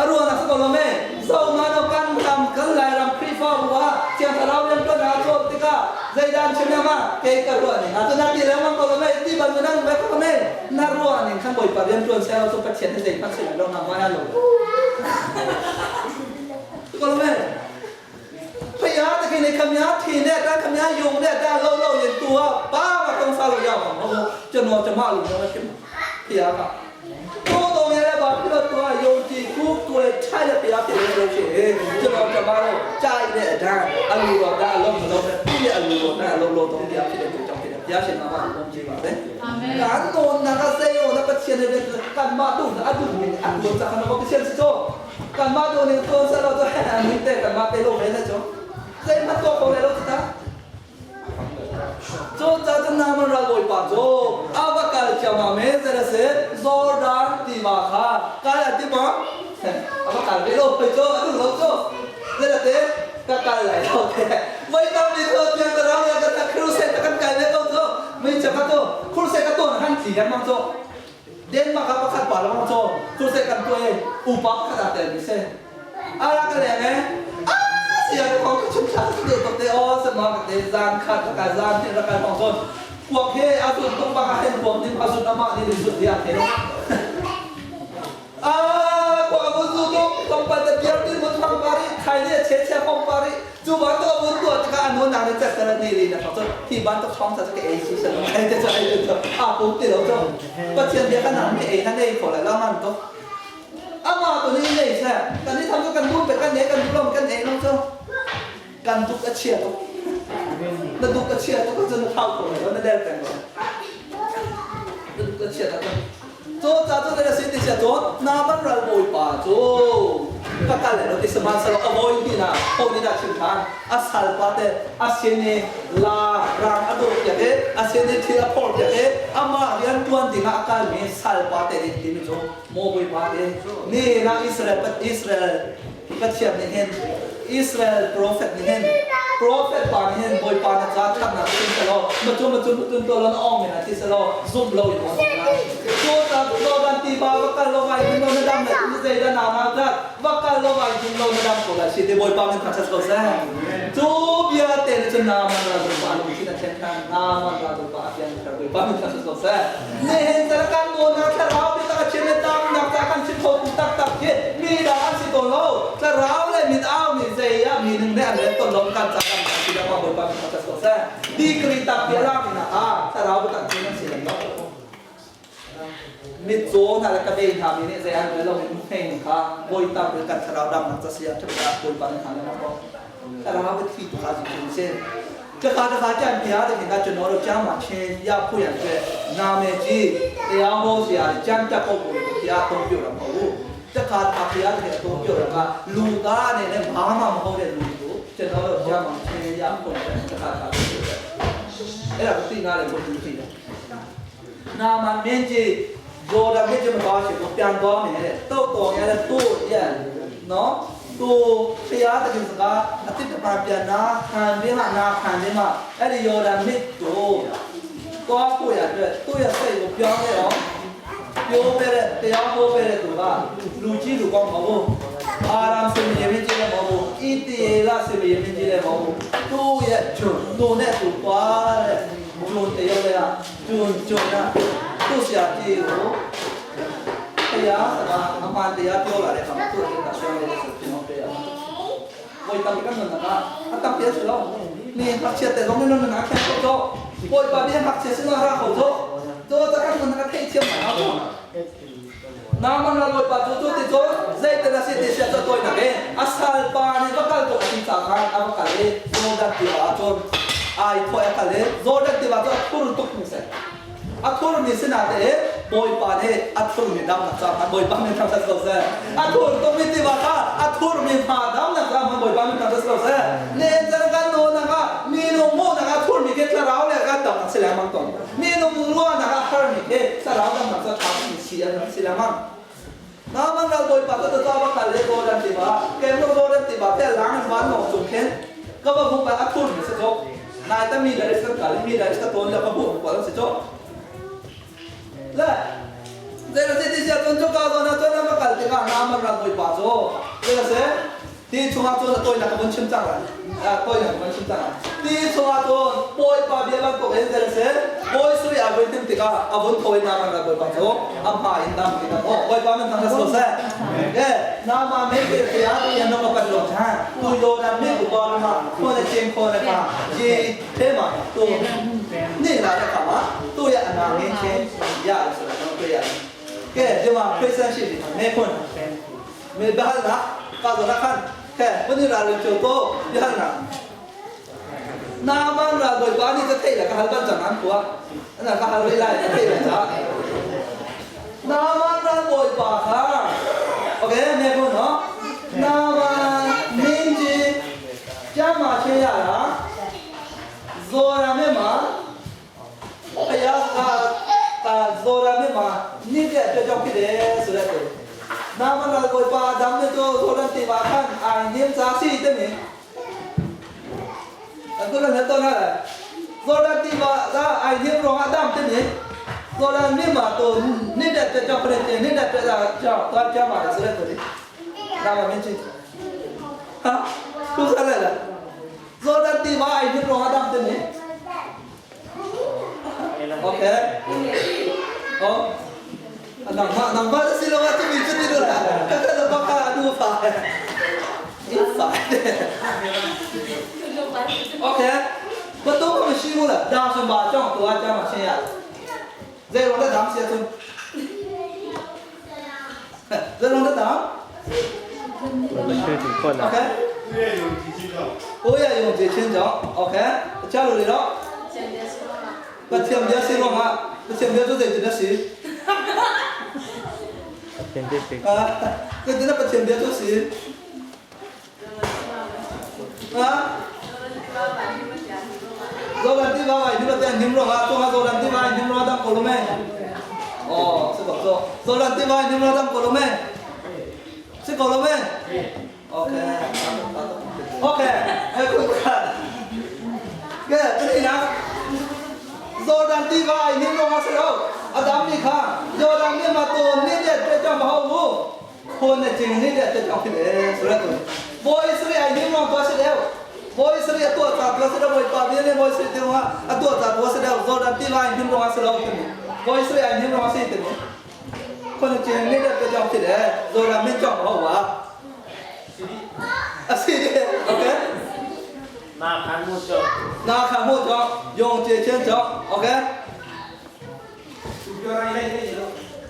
အရူနာစကလောမေဇောမနောကန်တမ်ကလရမ်ခရီဖာဝါချန်တရောယမ်တနာချောတိကဇိဒန်ချနမကေကရောနေအတနာတိလမကလောမေတိဘနန်ဘကမေနာရောနေခန်ဘိုပါရန်တွန်ဆဲဆောပတ်ချန်တဲ့ပတ်ချင်လောနာမနာလောကလောမေဖယားတခင်နေခမည်းထင်တဲ့တန်းခမည်းယုံတဲ့တန်းလုံးလုံးရင် तू ကဘာမှတုံးစားလို့ရမှာမဟုတ်ကျွန်တော်ကျမလိုမျိုးဖြစ်မှာဖယားကတိုးတော်ရတဲ့ဘာဖြစ်လို့ तू ကယုံကြည်ကိုကိုယ်ချိုက်တဲ့ဖယားဖြစ်နေလို့ရှိရင်ကျွန်တော်ကျမတို့ကြိုက်တဲ့အတန်းအလူတော်ကအလုံးမလုံးနဲ့သူ့ရဲ့အလူတော်ကအလုံးလုံးတော့ဖယားဖြစ်တဲ့သူကြောင့်ဖြစ်တယ်ဖယားရှင်နာမကိုကြည့်ပါပဲ အာမင် ကန်တော်နာကစေယောနာပချင်တဲ့ကန်မတူအတူအလူစခနကပချင်စတော့ကန်မတူနေတော့ဆရာတော့ဟဲ့အမင်းတဲ့ကန်မတေလို့မဲနဲ့ချောစေမတော့ပေါ်လေလို့တာ 做咋子那么热过把做，阿巴干叫嘛没这个是做当地嘛哈，干了地嘛，阿巴干没落会做，阿都做，这个的，干干来了的，为当你做这个老两个他苦塞他干干没做做，没这个做，苦塞个做很自然嘛做，เดนมาร์กประคัดป่าแล้วมาโจครูเซกันตัวเองอุปขนาดแต่ไม่ใช่อะไรกันเลยไหมเสียของชุมชนสุดตกเตอสมองเตจานขัดแล้วกันจานที่แล้วกันของคนพวกเฮอาสุนต้องบังเห็นพวกนี้อาสุนอามานี่สุดที่อาเทนอ่าพวกบุญตุต้องปฏิบัติที่มุทางปาริไทยเนี่ยเชเชของปาริจูบ้านตัวบุญตัวจะกันนู้นนานจะแต่ละนี่เลยนะครับที่บ้านต้องท้องจะเอชิสไอ้จะไอ้จะอ่ะปุ๊บเดี๋ยวจะปัจเจียนเดียขนาดไม่เอนั่นเองขออะไรแล้วมันก็อามาตัวนี้เนี่ยใช่ตอนนี้ทำกันรูปไปกันเนี้ยกันร่วมกันเองน้องเจ้ากันทุกเชียร์ทุกนั่นทุกเชียร์ทุกจะเข้าตัวเลยนั่นได้แต่งเลยทุกเชียร์ทุก โจจ้าโจได้สิติเสียโจนามันรัลบอยป่าโจก็กันเลยติสมันสลอโอยนี่นะโอนี่นะชิมทานอาสัลปาเตอาเซเนลารังอดุยะเออาเซเนทีละพอลยะเออามาเรียนตวนดิงอาการมีสัลปาเตนี่ติมิโจโมบอยปาเตนี่นะอิสราเอลอิสราเอลปัจเจียนนี่เห็นอิสราเอล prophet นี่เห็น prophet ปานี่เห็นบอยปานะจ้าทับนะติสลอมาจุมาจุมาจุตัวละอ่องเนี่ยนะติสลอซุ่มโลอยู่โจจ้าโจดันตีบาวกันโลไว้โนนดำเนี่ยนี่เจดานานาจ้าวกันโลไว้โนนดำก็ละสิเดบอยปามันทัชก็แซ่จูเบียเตนจะนามันราดูปาลุชินะเชนทางนามันราดูปาเปียนคบอยปามันทัชก็แซ่เนี่ยเห็นแต่ละการโนนาแค่เราไปตะเชนตามนักตะกันชิโตตักตักเยมีดาสิโตโลแต่เราเลยมีอ้าวมีเจียมีหนึ่งเนี่ยอันนี้ต้นลมกันจากกันสิดามาบอยปามันทั seh. Degree tampi a lak mi hna kha thlarau biatak cu nan si lem lo. Mitcaw hna le kabei hna mi nih zei an rel lo mi hmeng kha bawi tampi kan thlarau damnak ca si ah ṭhat Bawipa nih hna lengmang ko. Thlarau biathli tu kha cu si. 这哈这哈占比亚的那就拿了加马钱也不样子，那么子တရားဟောဆရာကျမ်းတတ်ပုဂ္ဂိုလ်တွေတရားသုံးပြတာမဟုတ်ဘူး။တခါတခါတရားတွေသုံးပြတာကလူသားအနေနဲ့ဘာမှမဟုတ်တဲ့လူကိုကျွန်တော်တို့ကျမ်းမှာချင်းရဖွင့်တယ်တခါတခါပြောတယ်။အဲ့ဒါကိုသိနာတယ်ကိုသူသိတယ်။နာမမင်းကြီးဂျော်ဒါမင်းကြီးမပါချင်ကိုပြန်သွားမယ်တဲ့။တောက်တော်ရတဲ့တို့ရဲ့နော်သူဖျားတဲ့စကားအတိတ်ကပြန်နာခံပြီးမှနာခံပြီးမှအဲ့ဒီယော်ဒါမစ်ကိုသွားဖို့ရအတွက်သူ့ရဲ့စိတ်ကိုပြောင်းလဲအောင်ပြောပြတဲ့တရားဟောပြတဲ့သူကလူကြီးလူကောင်းမဟုတ်ဘူးအာရမ်စမီယမင်းကြီးလည်းမဟုတ်ဘူးဣတိယေလစမီယမင်းကြီးလည်းမဟုတ်ဘူးသူ့ရဲ့ဂျွန်သူနဲ့သူသွားတဲ့ဂျွန်တရားလည်းဂျွန်ဂျွန်ကသူ့ဆရာကြီးကိုတရားစကားအမှန်တရားပြောလာတဲ့အခါမှာသူ့ရဲ့ကဆွဲနေတယ်ဆိုကျွန်တော်ပြရဝိတံကနနာအတပြည့်စလုံးနေဟက်ချက်တဲ့လုံးလုံးနာခဲတော့ဝိပါပြဟက်ချက်စနာရာခေါ်တော့တော့တကနနာခေချင်မှာတော့နာမနာလောပါတူတူတေတော့ဇိတ်တရစီတေဆက်တော့နာကေအဆာလ်ပါနေဘကလတော့အင်တာခန်အဘကလေဇိုဒတ်တီဝါတော့အိုင်ထွဲကလေဇိုဒတ်တီဝါတော့ဖူတုကမစအထူးနေစနာတဲ့ဘိုင်ပါနေအထူးနေဒမ်နာချာဘိုင်ပါနေသမ်ဆက်ကောဆဲအထူးတော့မတိဝါခအထူးနေဖာဒမ်နာချာဘိုင်ပါနေသမ်ဆက်ကောဆဲနေဇန်ကန်နိုနာကမီနိုမောနာကထူးမီကေထရာအောလေကတမ်ဆလမန်တော့မီနိုလောနာကဟာမီကေဆရာဒမ်နာချာတာမီစီယန်ဆလမန်နာမန်လာဘိုင်ပါတော့တော့ကလေကိုရန်တိပါကဲမောရန်တိပါတဲ့လမ်းဝန်နောစုခဲကဘဘပါအထူးနေစတော့နာတမီလာစကလမီလာစတော့လကဘပါစတော့ 来，这个这这些尊重高的呢，尊那么高的个，那么让会把做，这个是，第一从啊做的对那个文清账了，啊对那个文清账了。第一从啊做，不会把别人过人这个是，不会所以啊文听这个啊文头那么让会把做，啊怕应当这个哦，会把们当个说噻，哎，那么每个这样的人那么个落差，不有那每个包的嘛，或者健康的嘛，这这嘛都。 နေလာတဲ့ခါမှာသူ့ရဲ့အနာငင်းချင်းရတယ်ဆိုတော့ကျွန်တော်တွေ့ရတယ်။ကဲဒီမှာဖိဆန်ရှိတယ်မေခွန်းမေဘာလာကာဇနာခန်ကဲဘုရားလည်းချိုတော့ရဟနာနာမန်ရာဘဘာနိတထေလကဟလဘန်ဇန်ကွာနာကဟလဝိလာတထေလဇာနာမန်ရာဘဘာခာโอเคမေခွန်းနော်နာမမင်းကြီးကျမ်းမာချင်းရတာဇောရမေမှာ ဘုရားကတာဇောရမေမှာနေတဲ့အတွက်ကြောင့်ဖြစ်တယ်ဆိုတဲ့နာမနာကိုပါဒမ်တော့ဇောရတိပါခန်အိုင်နင်းစာစီတဲ့နေအခုလည်းတော့နာဇောရတိပါသာအိုင်နင်းရောအဒမ်တဲ့နေဇောရမေမှာတော့နေတဲ့အတွက်ကြောင့်ဖြစ်တယ်နေတဲ့အတွက်ကြောင့်တော့ကြမှာဆိုတဲ့နာမမင်းချင်းဟာသူစားလဲဇောရတိပါအိုင်နင်းရောအဒမ်တဲ့နေ OK，好，啊，南方南方是龙啊，这边这边都来，刚才都把卡路发，一发的。OK，我都我们西部了，当时马将都爱讲嘛，现在，这龙的当时从，这龙的当。OK。我也用这千张，OK，加入了。 ပထမပြစီရောမှာပထမပြဆိုတဲ့တဲ့စီအာတဲ့တဲ့ပထမပြဆိုစီဟာဇောရတိဘာဝိဒီဘတဲ့နိမရောဟာတော့ဇောရတိဘာနိမရောတာကိုလိုမဲအော်စကောဇောရတိဘာနိမရောတာကိုလိုမဲစကောလိုမဲโอเคโอเคအခုကကဲတတိလား ဇောဒန်တိဘာနင်းတော့မဆရောအဒမ်မိခါဇောဒန်မြမတော်နေတဲ့အတွက်ကြောင့်မဟုတ်ဘူးခိုးနေခြင်းနေတဲ့အတွက်ကြောင့်ဖြစ်တယ်ဆိုတော့ဘောဣစရိယနင်းတော့သွားစတယ်ဘောဣစရိယတော့သာပလစတဲ့ဘောပါပြနေဘောဣစရိယတော့အတော့သာဘောစတဲ့ဇောဒန်တိဘာနင်းတော့ဆရောဘောဣစရိယနင်းတော့စီတယ်ခိုးနေခြင်းနေတဲ့အတွက်ကြောင့်ဖြစ်တယ်ဇောဒန်မင်းကြောင့်မဟုတ်ပါအစီတယ်โอเค那看木匠。那看木匠，用借钱匠，OK。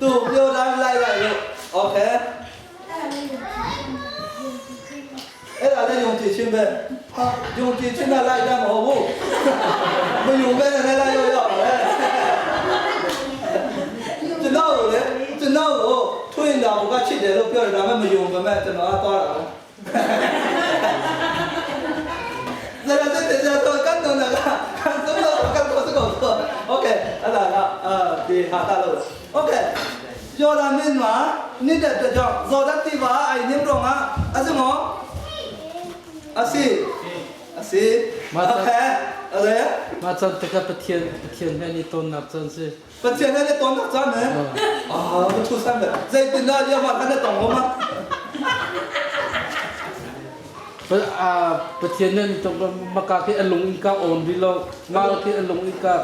杜标来来来路，OK。အဲ့ဒါလည်းယုံကြည်ခြင်းပဲဟာယုံကြည်ခြင်းနဲ့လိုက်တာမဟုတ်ဘူးမယုံပဲနဲ့လိုက်ရောက်ရောက်ပဲကျွန်တော်ကိုလေကျွန်တော်ကိုထွင်တာကချစ်တယ်လို့ပြောတယ်ဒါပေမဲ့မယုံပဲမဲ့ကျွန်တော်ကသွားတာပဲ 这个这这这感动那个，感动了，感动这个，OK，啊啦啦，啊，对，好大路，OK，ယောလာမင်းမှာနေတဲ့အတွက်ကြောင့်ဇော်ဒတိပါအိုင်နင်းတော့ငါအစမောအစီအစီโอเคอะไร Ma chan te ka pathian pathian he ni ton nak chan si. ပချင်တဲ့တောင်းတာမယ်အာမထူဆမ်းပဲဇိတ်တင်လာရမှာခနဲ့တောင်းဟောမှာ Pa a pathian he ni ton maka ki alung in ka on ri lo ma ki alung in ka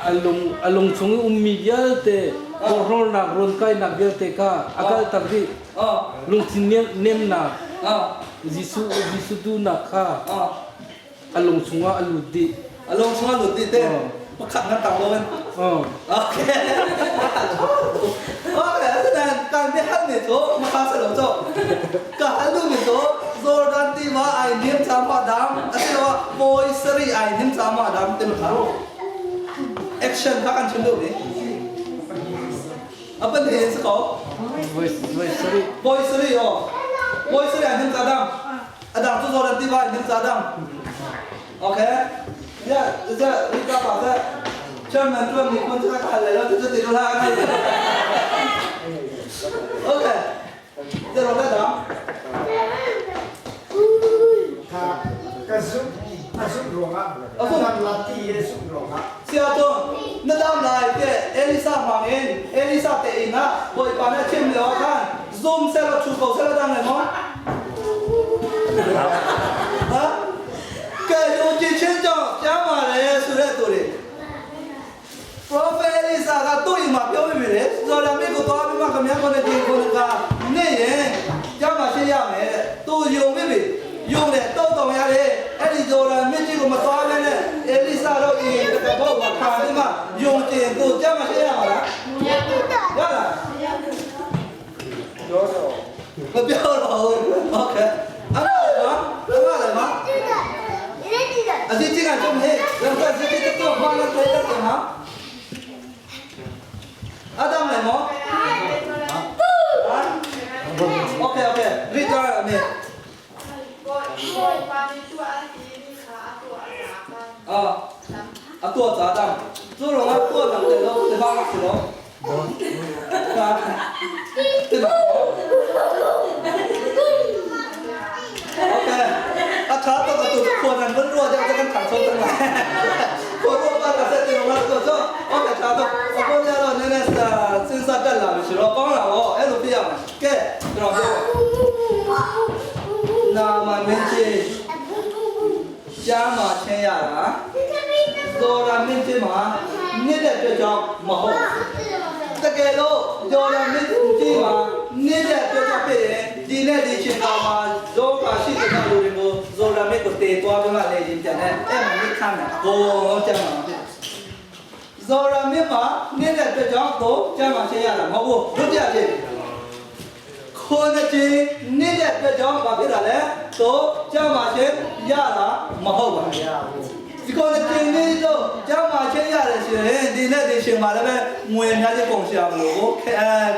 alung alung chung ummi vial te korol nak ron kai nak vial te ka akal tak ri အော် lung thin nem nem na အော် jisu jisu tu na kha အော် alung chunga alu di အလုံးစုံလို့တည်တဲ့ပခတ်ငါတောင်းလို့ oh OK，OK，现在干别喊你做，我还是老做。干喊你做，做咱地方爱念咱马当，而且话boy 是爱念咱马当，对不对？Action，他敢全都的。啊，本地是搞 voice voice sorry boy 是哦，boy 是爱念咱当，啊当做做咱地方爱念咱当。OK，呀，这你干嘛的？专门专门工作看来了，这这这啦。OK，这老大长， Ha, ka zum a zum ruangah A zumh. a dam la ti e zum ruangah 下中那当来的艾丽莎旁边，艾丽莎的人啊，我把那签了看，zoom 下了出口下了当来吗？啊，ကဲယုံကြည်ခြင်းကြောင့်ကြားပါလေဆိုတဲ့သူတွေ Prophet Elisa ကသူ့အိမ်မှာပြောပြပြီလေဇော်လမင်းကိုသွားပြီးမှခမည်းတော်နဲ့ဒီကိုကနေရင်ကြားမှာရှင်းရမယ်တဲ့သူယုံပြီပြီယုံတယ်တောက်တော်ရတယ်အဲ့ဒီဇော်လမင်းကြီးကိုမသွားဘဲနဲ့エလိစာတော့အိမ်တဘောမှာခါပြီးမှယုံကြည်သူကြားမှာရှင်းရမှာလားရလား ပြောတော့ မပြောတော့ဘူးโอเคအဲ့ဒါလည်းမအဲ့ဒါလည်းမ အစီချင်းကကျုံနေလက်ဆက်စီချင်းတော့ဘာလဲတဲ့တဲ့ဟာအဒမ်လည်းမောโอเคโอเคရီတာအမေအာအတော့ဇာတမ်သူတို့ကတော့တယ်လို့ဒီဘာကစလို့ဟာဒီဘာโอเคအခါတော့တူခေါ်နံဘရောတဲ့ကန်ခံဆုံးတယ်ခေါ်တော့ပါကစတဲ့တော့တော့โอเคချာတော့အခုရတော့နည်းနည်းစဉ်းစားတက်လာပြီဆိုတော့ကောင်းလာတော့အဲ့လိုပြရမယ်ကဲကျွန်တော်ပြောနာမမင်းချင်းကြားမှာချင်းရတာသော်ရာမင်းချင်းမှာနေတဲ့အတွက်ကြောင့်မဟုတ်တကယ်လို့ဒေါ်လာမင်းကြီးမှာနေတဲ့အတွက်ကြောင့်ဖြစ်ရင်ဒီနဲ့ဒီချင်းတော်မှာဇောကာရှိတဲ့လူတွေကိုဇော်ရာမင်းကိုတည်သွားပြီးမှလေရင်ပြန်တယ်အဲ့မှာမိခမ်းတယ်အကုန်လုံးကျမ်းမှာဖြစ်ဇော်ရာမင်းမှာနေတဲ့အတွက်ကြောင့်ကိုကျမ်းမှာရှင်းရတာမဟုတ်ဘူးဒုတိယချင်း ခေါင်းချင်းနေတဲ့အတွက်ကြောင့်ဘာဖြစ်တာလဲသို့ကြမ်းပါချင်းရတာမဟုတ်ပါဘူး ရဘူး ဒီခေါင်းချင်းနေတော့ကြမ်းပါချင်းရတယ်ရှင်ဒီနဲ့ဒီရှင်မှာလည်းပဲငွေအများကြီးကုန်ရှာမလို့ခဲ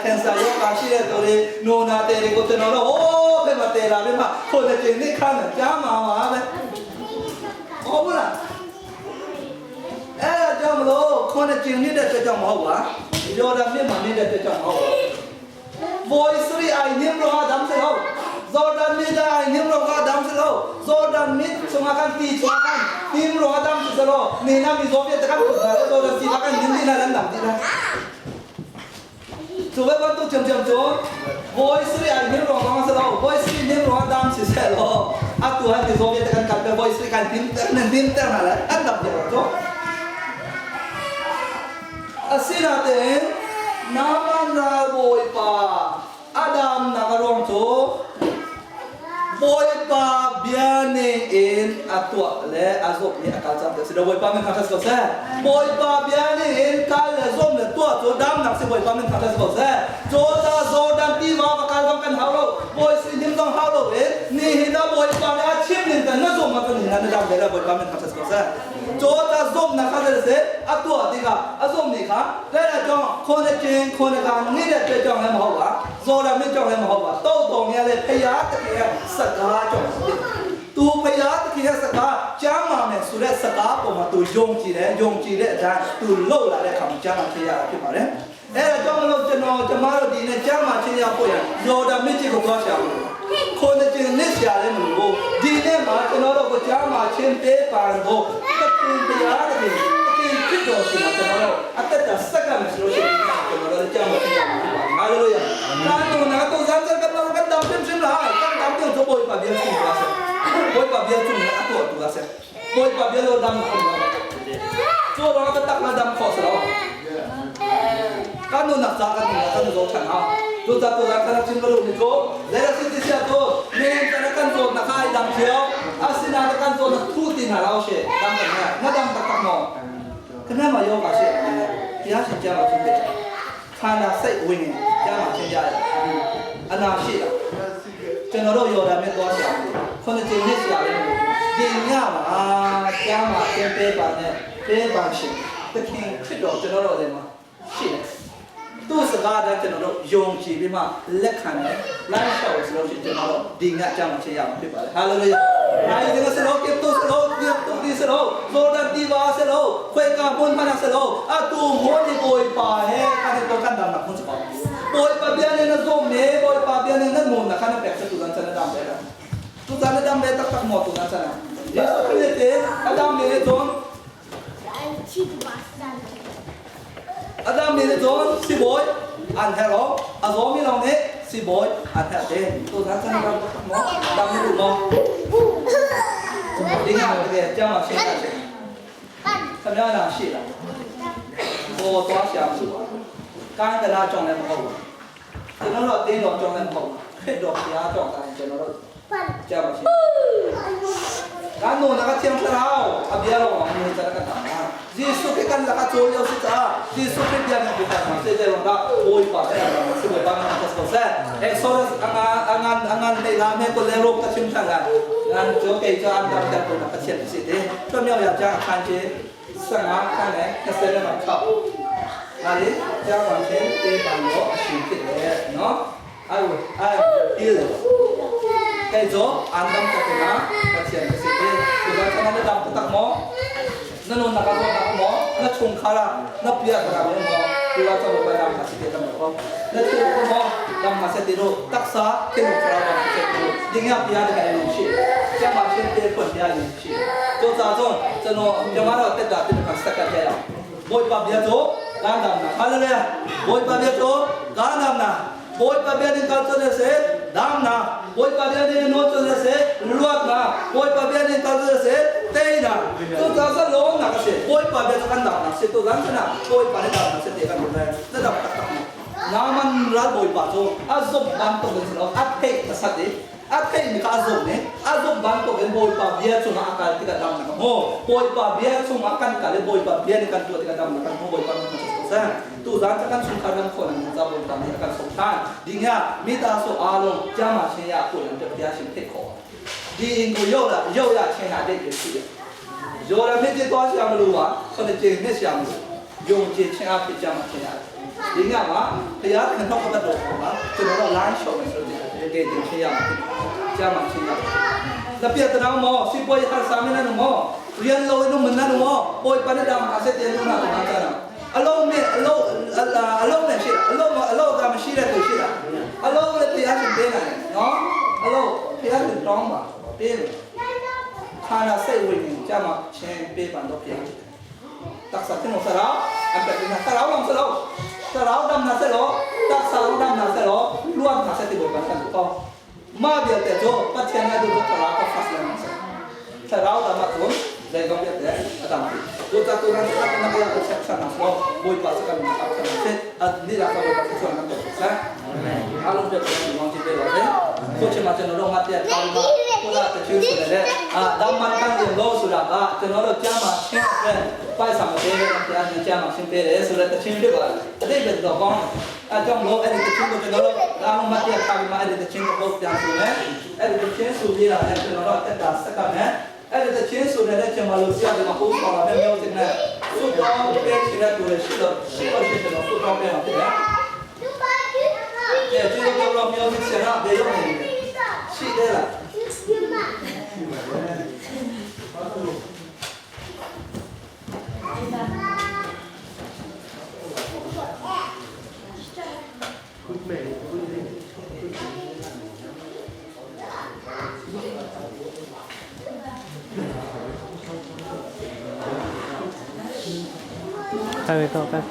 ကင်ဆာရောဂါရှိတဲ့သူတွေနိုနာတဲ့တွေကိုကျွန်တော်တို့ဟိုးဘယ်မှာတဲလာပြီးမှခေါင်းချင်းနေခါမယ်ကြမ်းပါပါပဲဟုတ်ဘူးလားအဲ့ဒါကြောင့်မလို့ခေါင်းချင်းနေတဲ့အတွက်ကြောင့်မဟုတ်ပါယောဒမြင့်မှာနေတဲ့အတွက်ကြောင့်မဟုတ်ပါ voice ri ai nim ro ha dam se ho jordan mi da ai nim ro ha dam se ho jordan mi chunga kan ti chunga kan nim ro ha dam se lo ni na mi zo pye ta kan na le jordan ti kan nim ni na lan dam ti na 祖辈们都讲讲做，voice 里爱念罗讲是咯，voice 里念罗当是是咯，啊，杜汉的左边这个看，voice 里看点能点点下来，按当就做。啊，是那点，那么那voice 吧，阿当那个罗做。Bawipa bia ning in a tuah le a zumh i a kal cang ti a si lo. Bawipa min thangṭhat si ko seh. Bawipa bia ning in kal le zumh le tuah cu damnak si. Bawipa min thangṭhat si ko seh. Cucaah Jordan tiva va kal zong kan hau lo. Bawi sihnim zong hau lo in nihin ah Bawipa nih a chim ning kan na zumh ahcun nihin ah na dam ve lai. Bawipa min thangṭhat si ko seh. Cucaah zumhnak kha zei a si? A tuah tikah a zumhmi kha le cong khone king khone kan ni le pe cong le ma hau ah Jordan min cong le ma hau ah to tong ya le phaya te ke saka cong tu phaya te ke saka chang ma me su le saka po ma tu yong chi le yong chi le da tu lo la le kham chang ma che ya ဖြစ်ပါတယ်အဲ့ဒါကြောင့်မလို့ကျွန်တော်ကျမတို့ဒီနေ့ကျမ်းမာချင်းရဖို့ရယော်ဒန်မြစ်ကြီးကိုသွားရှာလို့ခေါင်းချင်းနစ်ရှာလည်းမလို့ဒီနေ့မှာကျွန်တော်တို့ကိုကျမ်းမာချင်းပေးပန်ဖို့တခင်တရားတခင်တခင်ဖြစ်တော်ရှင်မှာကျွန်တော်တို့အသက်တာစက္ကန့်မရှိလို့ရှိရင်ကျွန်တော်တို့ကျမ်းမာချင်းရမှာဖြစ်ပါတယ်ဟာလေလုယာကာတူနာတူဇမ်ဇမ်ကတ်တမ်ရှင်ရှင်လာကန်တမ်တူဘိုးပဗျာချင်းပါဆက်ဘိုးပဗျာချင်းအတူတူဆက်ဘိုးပဗျာလောဒမ်ခေါ်ကျိုးတော့တက်လာဒမ်ခေါ်စလော ကနုနာစာကနုနာကနုဇောချန်ဟာတူတာတူတာခရချင်းဘလူနိကိုလေရစစ်တိစတော့နေတရကန်ဇောနခိုင်ဒမ်ချေအစနာတကန်ဇောနထူတင်ဟာလောက်ရှေဒမ်ကနဒမ်တကမောခဏမယောပါရှေဘုရားရှင်ကြားမှာဖြစ်တယ်ခန္ဓာစိတ်ဝိညာဉ်ကြားမှာရှင်းရတယ်အနာရှိတာကျွန်တော်တို့ယော်ဒါမြတ်သွားရှာတယ်ခုနှစ်ချိန်နှစ်ရှာတယ်ဒီညမှာကြားမှာသင်ပေးပါနဲ့ပေးပါရှင်သခင်ခရစ်တော်ကျွန်တော်တို့လည်းမှာရှိတယ် သူ့စကားတည်းကျွန်တော်တို့ယုံကြည်ပြီးမှလက်ခံတယ်လိုက်လျှောက်ဆိုလို့ရှိရင်ကျွန်တော်တို့ဒီငါအကြောင်းချင်းရမှာဖြစ်ပါတယ်ဟာလေလုယာအဲဒီကစလို့ကေတုစလို့ကေတုဒီစလို့ဇောဒန်တီဝါစလို့ခွေကဘွန်မနာစလို့အတူမောဒီဘိုင်ပါဟဲခါတဲ့တော့ကန်ဒါနာခွန်စပါဘိုင်ပါဗျာနေနဇုံမေဘိုင်ပါဗျာနေနမုန်နာခါနာပက်စတူဒန်စနဒမ်ပဲတူဇာနဒမ်ပဲတက်တက်မောတူဒန်စနယေရှုခရစ်တေအဒမ်မေဇွန် အဒမ်မေဇွန်စီဘိုင်အန်ဟဲရောအဇောမီလောင်နေစီဘိုင်အန်ဟဲတဲ့တူဇာစနဒမ်မောဒမ်မောဒီငါတကယ်ကြောင်းရှင်းတာရှင်းခင်ဗျားနာရှိလားဘောသွားရှာမှုပါကိုင်းတလားကြောင်းလည်းမဟုတ်ဘူးကျွန်တော်တို့တင်းတော်ကြောင်းလည်းမဟုတ်ဘူးခရစ်တော်ဘုရားကြောင်းတိုင်းကျွန်တော်တို့ကြောင်းရှင်းကန်နိုနာကချင်ထရာအဘျာလောမင်းတရကတာ ယေရှုခရစ်ကန်လကချိုယောစစ်တာယေရှုခရစ်ပြန်ပြတာစေတဲ့တော့ဘိုးပါတဲ့စေဘဘာနာကစကောဆက်အဲဆောရအငါအငါအငါနေလာမဲကိုလေရောကချင်းချန်လာငါကြောကေချာအန်တမ်တဲ့တော့ကချက်စစ်တဲ့တွမြောက်ရကြအခန်းချင်း15ခန်းနဲ့20နဲ့6ဒါလေကျောင်းပါချင်းတေးပန်တော့အရှင်ဖြစ်တယ်နော် I will I feel it ကဲဇောအန်တမ်တဲ့ကချက်စစ်တဲ့ဒီကချန်တဲ့တမ်တက်မော နနနကတော့တော့မောနချုံခါလာနပြရတာမောဒီလာတော့ဘာလာခစီတဲ့မောနချုံမောဒမ်မဆက်တဲ့တော့တက်စာတေမောခရာဘာဆက်တဲ့ဒီငါပြရတဲ့လူရှိကျမချင်းတဲ့ဖွင့်ပြရင်ရှိတို့သာတော့ကျွန်တော်ကျမတို့တက်တာတဲ့ကစက်ကကြရအောင်ဘိုးပပြတော့ကားဒမ်နာဟာလေဘိုးပပြတော့ကားဒမ်နာဘိုးပပြတဲ့ကောက်တဲ့စေဒမ်နာဘိုးပပြတဲ့နိုးတဲ့စေလွတ်နာဘိုးပပြတဲ့ကောက်တဲ့စေတေးနာတို့သာစလုံးနာကစေဘိုးပပြတဲ့ကန်ဒမ်နာစေတို့ဇန်စနာဘိုးပတဲ့ဒမ်နာစေတဲ့ကန်တဲ့တဲ့ဒမ်တက်တက်နာမန်ရာဘိုးပဆိုအဇုဘန်တော့စလောအဖေတစတဲ့ အဖေမိကအဇုံနေအဇုံဘန်တော့ဘိုးပပြချုံအကာတိကဒမ်နာဟောဘိုးပပြချုံအကန်ကလေဘိုးပပြနေကန်တူတိကဒမ်နာကန်ဘိုးပနဆန်တူဇာတကန်ချုံခါဒမ်ခေါ်နဇာဘိုးပနေကန်ဆုံထန်ဒီငါမိသားစုအားလုံးကြားမှာရှင်းရကိုလည်းတရားရှင်ဖိတ်ခေါ်ဒီအင်ကိုရောက်လာရောက်ရချင်းရတဲ့ရရှိတယ်ရောရမြင့်သွားရှာမလို့ပါခொနချင်းနှစ်ရှာမလို့ယုံကြည်ခြင်းအဖြစ်ကြားမှာရှင်းရတယ်ဒီငါမှာဘုရားခင်တော့ကပတ်တော်ပါကျွန်တော်တို့လိုင်းရှော့မယ်ဆိုတဲ့တကယ်တင်ရှင်းရမှာကြားမှာရှင်းရလပြတ်တောင်မောစီပွားရဆာမင်းနမောရီယန်လောနမနမောပွိပနဒမ်အစတဲ့နနာနာတာအလုံးနဲ့အလုံးအလုံးနဲ့ရှိအလုံးအလုံးကမရှိတဲ့သူရှိတာအလုံးလည်းတရားရှင်ပေးနိုင်တယ်နော်အလုံးတရားရှင်တောင်းပါပေးတယ်ခန္ဓာစိတ်ဝိညာဉ်ကြမှာချင်းပေးပန်တော့ပြန်ตักสัตว์ที่หนูสระอันเป็นนะสระลองสระสระดำนะสระตักสระดำนะสระล้วนนะสติบทกันก็มาเดียวแต่โจปัจเจกดูสระก็ฟัสแล้วนะสระดำมาตุนใจก็เบียดแต่ดำดูจากตัวนั้นสักนักยาเช็คสันนะโบยปัสกันนะสันเสร็จอันนี้ราคาบยปัสส่วนนั้นตัวซะอารมณ์เบียดแต่ลองจิตไปเลย ခုချိန်မှာကျွန်တော်တို့ငါတဲ့တောင်းမှာခုနတချင်းဆိုတဲ့အာဒါမှန်ကန်ရင်လို့ဆိုတာကကျွန်တော်တို့ကြားမှာရှင်းတဲ့ပိုက်ဆောင်တဲ့တရားကျမ်းမှာရှင်းပေးတယ်ဆိုတဲ့တချင်းဖြစ်ပါတယ်အတိတ်ပဲတော့ကောင်းအကြောင်းလို့အဲ့ဒီတချင်းကိုကျွန်တော်တို့အားလုံးမတည့်ခါပြီးမှအဲ့ဒီတချင်းကိုပုတ်ပြန်ဆိုမယ်အဲ့ဒီတချင်းဆိုပြီးတာလည်းကျွန်တော်တို့တက်တာဆက်ကမယ်အဲ့ဒီတချင်းဆိုတဲ့ချိန်မှာလို့ဆရာကပို့ဆောင်လာတဲ့မျိုးစင်နဲ့ဆုတောင်းပေးချင်တဲ့သူတွေရှိတော့ရှိတော့ရှိတယ်တော့ဆုတောင်းပေးမှာဖြစ်တယ် ကဲကျေးဇူးတော်မျိုးစင်ကဘယ်ရောက်နေလဲရှိတယ်လား ไปไปก็ไป ဒ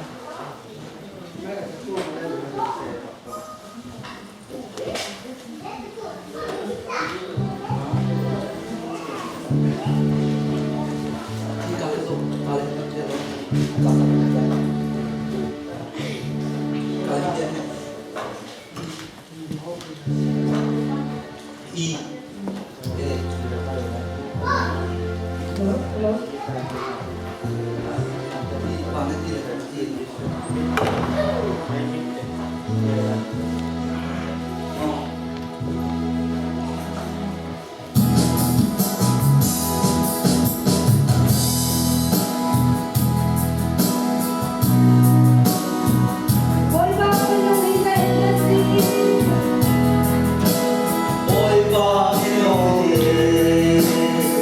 ီကလေးတော့ပါလေကျေတော့ကာကာကာကာအီအဲဒီပါနေတယ်ဒီ ဘိုးဘာမျိုးလေးတဲ့တဲ့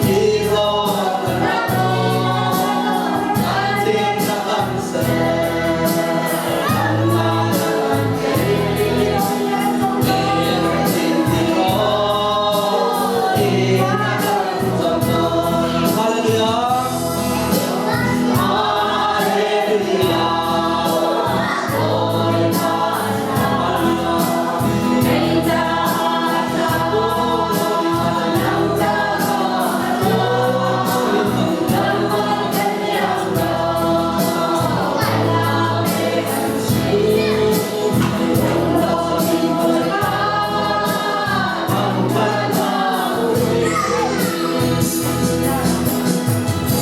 ဒီလောကနာတင်နာဆာလာလာကေတင်ဒီလောဒီနာဇောဟာလေလုယာဟာလေလုယာ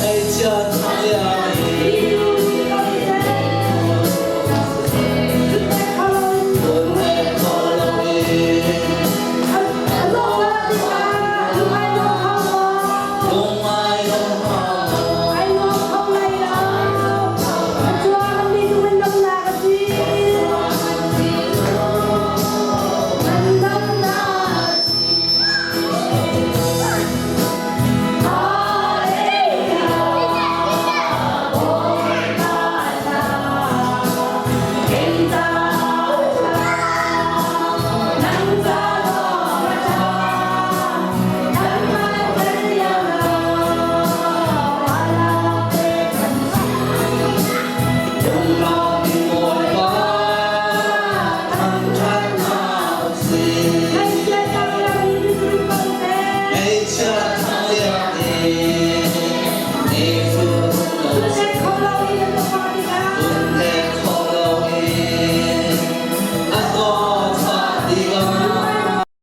哎，家长呀，我来跑了喂，东爱东好，东老的我吧，看看那些，哎，家